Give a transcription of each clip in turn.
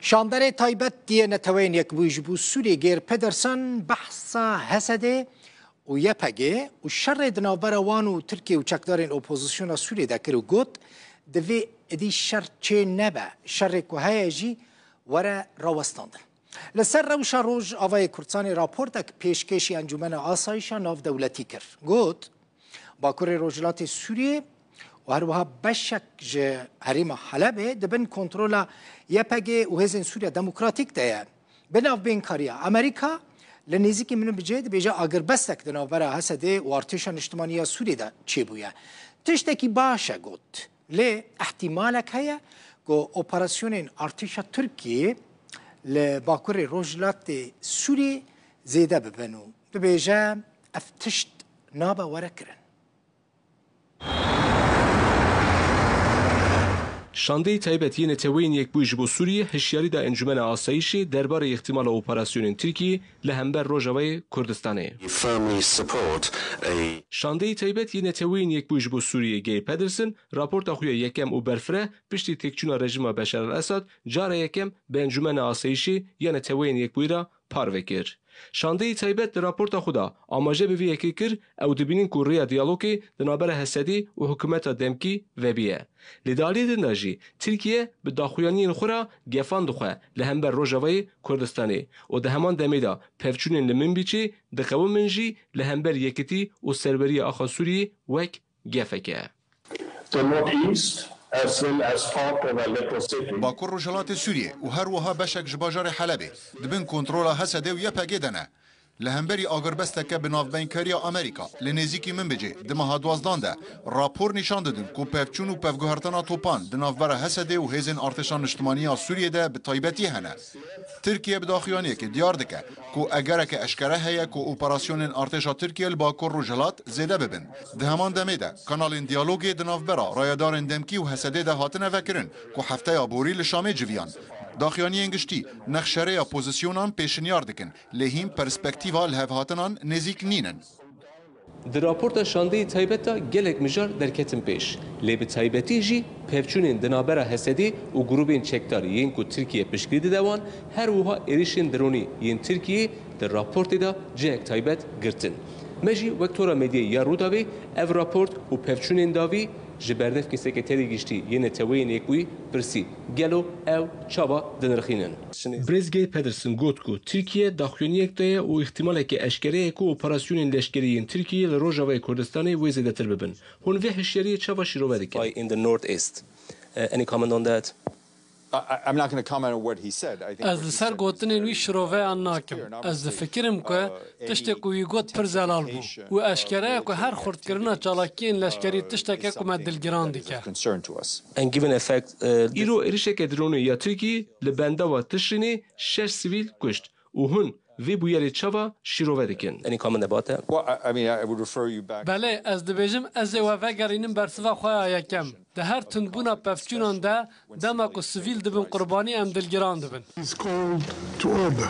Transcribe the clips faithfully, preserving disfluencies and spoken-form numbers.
Şanderê taybet yê Neteweyên Yekbûyî ji bo Sûriyê Geir Pedersen behsa H S D û Y P G û şerê di navbera wan û Tirkiye û çekdarên opozisyona Sûriyê de kir û got, divê êdî şer çê nebe, şerê ku heye jî were rawestandin. Li ser rewşa Rojavayê Kurdistanê raportek pêşkêşî Encûmena Asayîşa Navdewletî kir. Got, Bakurê Rojhilatê Sûriyê û her wiha beşek ji herêma Helebê di bin kontrola Y P G û Hêzên Sûriya Demokratîk de ye. Bi navbeynkariya Amerîka li nêzîkî Minbicê dibêje agirbestek di navbera H S D û Artêşa Niştimanî ya Sûriyê de çêbûye. Tiştekî baş e got. Lê ihtimalek heye ku operasyonên artêşa Tirkiyê li Bakurê Rojhilatê Sûriyê zêde bibin û dibêje ev tişt nabe were kirin. Şandeyî taybet yê Neteweyên Yekbûyî ji bo Sûriyê hişyarî da Encûmena Asayîşê derbarê îhtîmala operasyonên Tirkiyê li hember Rojavayê Kurdistanê. Firmly support a Şandeyî taybet yê Neteweyên Yekbûyî ji bo Sûriyê Geir Pedersen raporta xwe ya yekem û berfireh piştî têkçûna rejîma Beşar el-Esad cara yekem bi Encûmena Asayîşê ya Neteweyên Yekbûyî re parve kir. Şandeyî taybet di raporta xwe de amaje bi vê yekê kir, ew dibînin ku rêya diyalogê di navbera H S D û hikûmeta demkî vebiye. Lê di aliyê din de jî Tirkiye bi daxuyaniyên xwe re gefan dixwe li hember Rojavayê Kurdistanê û di heman demê de pevçûnên li Minbicê diqewimin jî li hember yekitî û serweriya axa Sûriyê wek gefek e. The northeast, as well as part of Aleppo city. Bakur Rojhilatê Sûriyê û her wiha beşek ji bajarê Helebê di bin kontrola H S D û Y P G de ne. Li hemberî agirbesteke bi navbeynkariya Amerîka li nêzîkî Minbicê di meha duwazdan de rapor nîşan didin ku pevçûn û pevguhertina topan di navbera H S D û Hêzên Artêşa Niştimanî ya Sûriyê de bi taybetî hene. Tirkiye bi daxuyaniyekê diyar dike ku egereke eşkere heye ku operasyonên artêşa Tirkiye li Bakur Rojhilat zêde bibin. Di heman demê de kanalên diyalogê di navbera rayedarên demkî û H S D de hatine vekirin ku hefteya borî li Şamê civiyan. Daxuyaniyên giştî nexşereya pozîsyonan pêşinyar dikin, lê hîn perspektîfa lihevhatinan nêzîk nînin. Di raporta şandeyî taybet de gelek mijar derketin pêş, lê bi taybetî jî pevçûnên di navbera H S D û grûbên çekdar yên ku Tirkiye piştgirî dide wan, her wiha êrişên dronî yên Tirkiyeyê di raportê de cihek taybet girtin. Me jî wek Tora Medyayê ya Rûdawê ev raport û pevçûnên dawî ji berdevkê Sekreterê Giştî yê Neteweyên Yekbûyî pirsî, gelo ew çawa dinirxînin? Birêz Geir Pedersen got ku Tirkiye daxuyaniyek daye û îhtimaleke eşkere ye ku operasyonên leşkerî yên Tirkiyeyê li Rojavayê Kurdistanê wê zêdetir bibin. Hûn vê hişyariyê çawa şîrove dikin? In the northeast. Uh, any comment on that? I, I'm not going to comment on what he said. I think Ez li ser gotinên wî şiroveyan nakim. Ez difikirim ku tiştê ku wî got pir zelal bû û eşkere ye ku her xurtkirina çalakiyên leşkerî tişteke ku me dilgiran dike. And given the fact, uh, Îro êrişeke dronê ya Tirkiyê li Bendawa Tişrînê şeş sivîl kuşt û hûn vê bûyerê çawa şîrove dikin? Any comment about that? Well, I, I mean, I would refer you back. Belê, ez dibêjim ez ê we vegerînim bersiva xwe ya yekem. Di her tundbûna pevçûnan de, dema ku sivîl dibin qurbanî, em dilgiran dibin. Is called to order.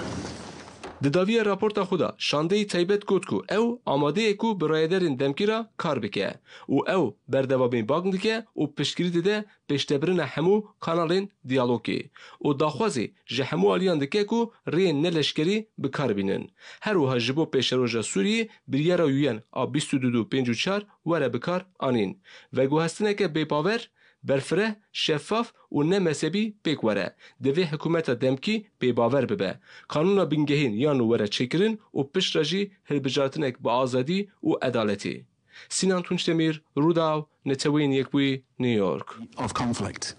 Di dawiya raporta xwe de şandeyî taybet got ku ew amade ye ku bi rayedarên demkî re kar bike û ew berdewamî bang dike û piştgirî dide pêşdebirina hemû kanalên diyalogê û daxwazê ji hemû aliyan dike ku rêyên neleşkerî bi kar bînin. Her wiha ji bo pêşeroja Sûriyê biryara U N a bîst û du du pênc û çar were bi kar anîn. Veguhestineke bêbawer, berfireh, şeffaf û ne mezhebî pêk were. Divê hikûmeta demkî bêbawer bibe. Kanûna bingehîn ya nû were çêkirin û piştre jî hilbijartinek bi azadî û edaletê. Sînan Tunçdemîr, Rûdaw, Neteweyên Yekbûyî, New York. Of conflict.